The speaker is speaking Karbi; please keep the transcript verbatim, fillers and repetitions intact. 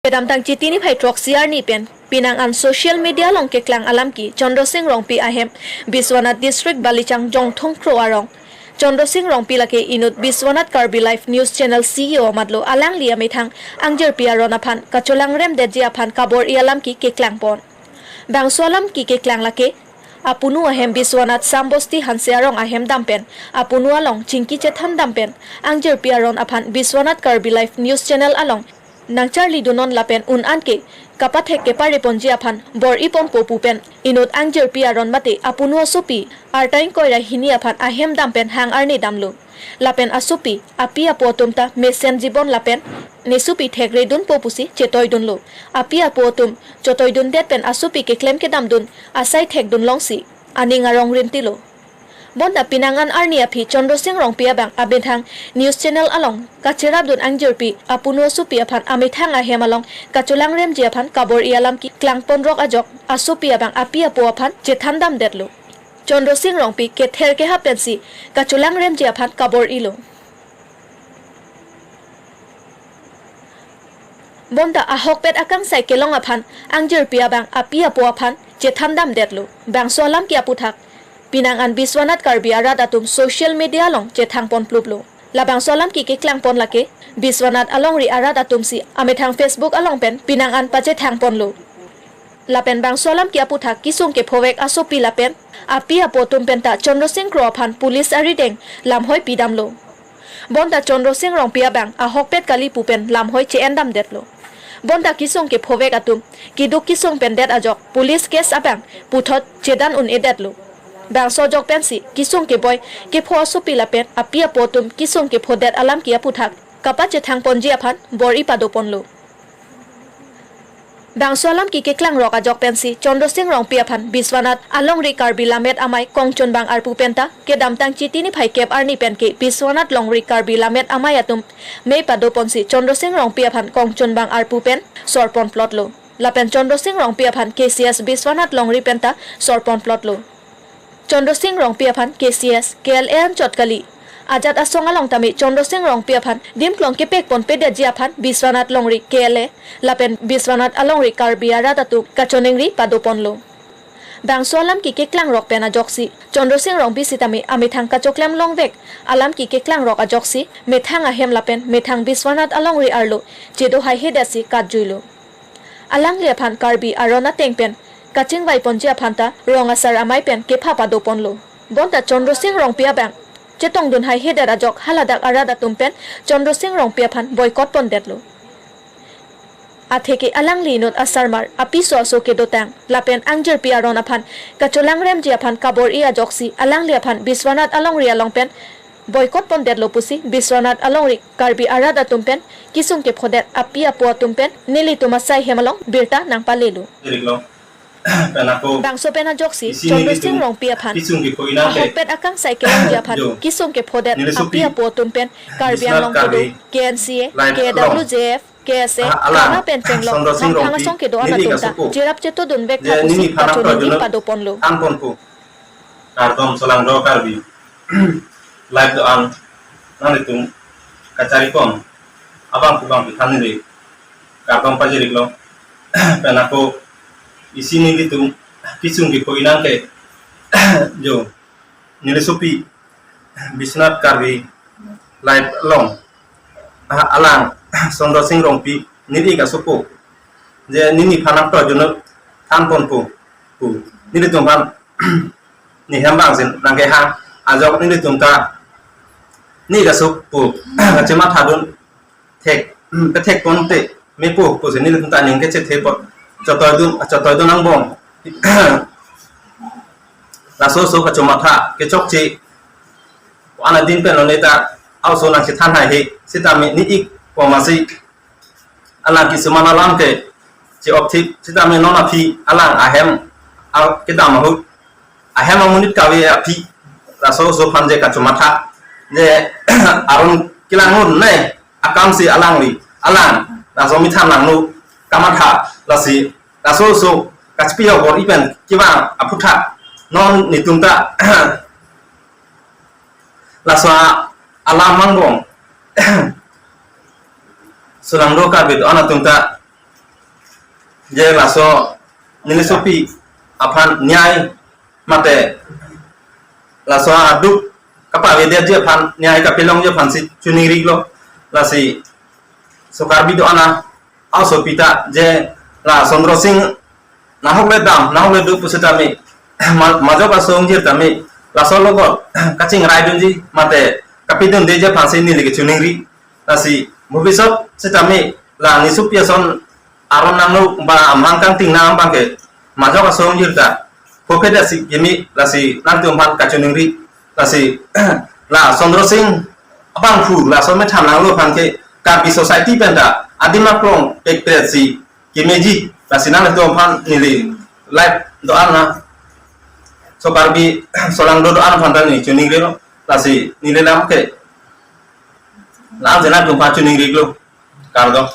Kedamtang Chiti niphai throksi arni pen pinang an social media along keklang alam ke Chandra Sing Rongpi ahem Biswanath District Balichang Jongthong Kro arong. Chandra Sing Rongpi lake inut Biswanath Karbi Live News Channel C E O amatlo, alangli amethang angjirpi aron aphan kacholangrem detji aphan kabor-i alam ke keklang pon. Bangso alam ke keklang lake apunu ahem Biswanath Sambosti Hanse arong ahem dam pen, apunu along chingki chethan dam pen, angjirpi aron aphan Biswanath Karbi Live News Channel along nangcharli dunon lapen un an ke kapathek kepare ponji aphan bor-i ponpo pu pen inut angjirpi aron mate apunu asopi arta ingkoi ra hini aphan ahem dam pen hang arni damlo. Lapen asopi api apo atum ta mesen jibon lapen nesopi thekre dunpo pusi chetoi dunlo. Api apo atum chotoi dundet pen asopi keklem kedam dun asai thek dun longsi aning arong rimtilo. Bonta pinang an arni aphi Chandra Sing Rongpi abang amethang news channel along kacherap dun angjirpi apunu asopi aphan amethang ahem along kacholangremji aphan kabor-i alam ke klang ponrok ajok asopi abang api apo aphan chethan dam detlo. Chandra Sing Rongpi kether kehap pensi kacholangremji aphan kabor-ilo. Bonta ahokpet akangsai kelong aphan angjirpi abang api apo aphan chethan dam detlo. Bangso alam ke aputhak pinang an Biswanath Karbi arat atum social media along chethang pon pluplo. Labangso alam ke keklang pon lake Biswanath alongri arat atum si amethang Facebook along pen pinang an pachethang ponlo. Lapen bangso alam ke aputhak kesung kephovek asopi lapen api apo atum penta Chandra Sing Kro aphan police arideng lamhoi pidamlo. Bonta Chandra Sing Rongpi abang ahokpet kali pu pen lamhoi che-en dam detlo. Bonta kesung kephovek atum keduk kesung pen det ajok police case abang puthot chedan un-e detlo. Bangso ajok pensi kesung keboi kepho asopi lapen api apo atum kesung kephodet alam ke aputhak kapachethang ponji aphan bor-i pado ponlo. Bangso alam ke keklang rok ajok pensi Chandra Sing Rongpi aphan Biswanath alongri Karbi Lammet Amei Kongchunbang Arpu penta kedamtang Chiti niphai kep arni pen ke Biswanath longri Karbi Lammet Amei atum mei pado ponsi Chandra Sing Rongpi aphan Kongchunbang Arpu pen sor pon plotlo. Lapen Chandra Sing Rongpi aphan K C S Biswanath longri penta sor pon plotlo. Chandra Sing Rongpi aphan K C S, K L A anchot kali. Ajat asong along tame Chandra Sing Rongpi aphan dimklong kepek pon pedetji aphan Biswanath longri K L A lapen Biswanath alongri Karbi arat atum kachoningri pado ponlo. Bangso alam ke keklang rok pen ajoksi Chandra Sing Rongpi sitame amethang kachoklem longvek alam ke keklang rok ajoksi methang ahem lapen methang Biswanath alongri arlo chedo haihedetsi katjuilo. Alangli aphan Karbi aron ateng pen kachingvai ponji aphan ta rong asar amei pen kepha pado ponlo. Bonta Chandra Sing Rongpi abang chetongdun haihedet ajok haladak arat atum pen Chandra Sing Rongpi aphan boycott pondetlo. Atheke alangli inut asarmar apiso aso kedotang lapen angjirpi aron aphan kacholangremji aphan kabor-i ajoksi alangli aphan Biswanath alongri along pen boycott pondetlo pusi Biswanath alongri Karbi arat atum pen kesung kephodet api apo atum pen nelitum asai hem along birta nangpalelo. Diriklo. Pen ako bangso pen ajoksi isi Chandra Sing nelitum Rongpi aphan kesung kepho inang ke ahokpet akangsai kelongji aphan jo kesung kephodet nelisopi api apo atum pen Karbi Biswanath Anglong Karbi kedo, K N C A, live K W J F, along. K S A, ah, alang. Karna pen penglok Chandra Sing Hamphang Rongpi asong kedo neli anatum ta kasopo cherap chetodunvek je tha pusi nini phanang kachoningri to jono pado ponlo. Than ponpo. Kardom Solangdo Karbi. Live do-an nanglitum kachari pon abang kubang pithan neli kardom pajiriklo. Pen ako isi nelitum kesung kepho inang ke jo nelisopi Biswanath Karbi live along, ah, alang Chandra Sing Rongpi neli kasopo je nini phanang to jono than ponpo pu nelitum aphan ne hem bang sin nangkehang ajok nelitum ta ne kasopo kachematha dun thek, hmm, kethek ponte mepo pusi nelitum ta aning kechethe pon. Chotoi dun, chotoi dun angbong. Laso aso kachomatha kechokche. Ana din pen lo neta aoso nangchethan haihe. Sitame ne-ik pon masi alang kisuman alam ke che-op thip. Sitame non aphi alang ahem a kedam ahut ahem amonit kave aphi laso aso aphan je kachomatha je aron kelang un nai akam si alangli alang laso amethan langno kamatha lasi laso aso kachepi abor-i pen kevang aputhak non netum ta laso alam angbong Solangdo Karbi do-an atum ta je laso nelisopi aphan nyai mate laso aduk kapavedetji aphan nyai kapilongji aphansi choningrilo. Lasi so Karbi do-an asopi ta je la Chandra Sing nahokle dam, nahokle do pusitame, ma-, majok aso ingjir tame, laso logot kachingraidunji mate kapidundeji aphansi neli kechoningri. Lasi bhobisot sitame la nelisopi ason aron nangno ba amahang kangting nang abangke majok aso ingjir ta phophe dasi kimi, lasi nangtum aphan kachoningri. Lasi la Chandra Sing abangphu laso methang nanglo aphanke Karbi society pen ta adim aklong pekpret si kemeji, lasi nangtum aphan neli live do-an na so Karbi so langdo do-an aphan ta neli choningrilo. Lasi neli lam ke lang je nangtum aphan choningrilo. Kardom.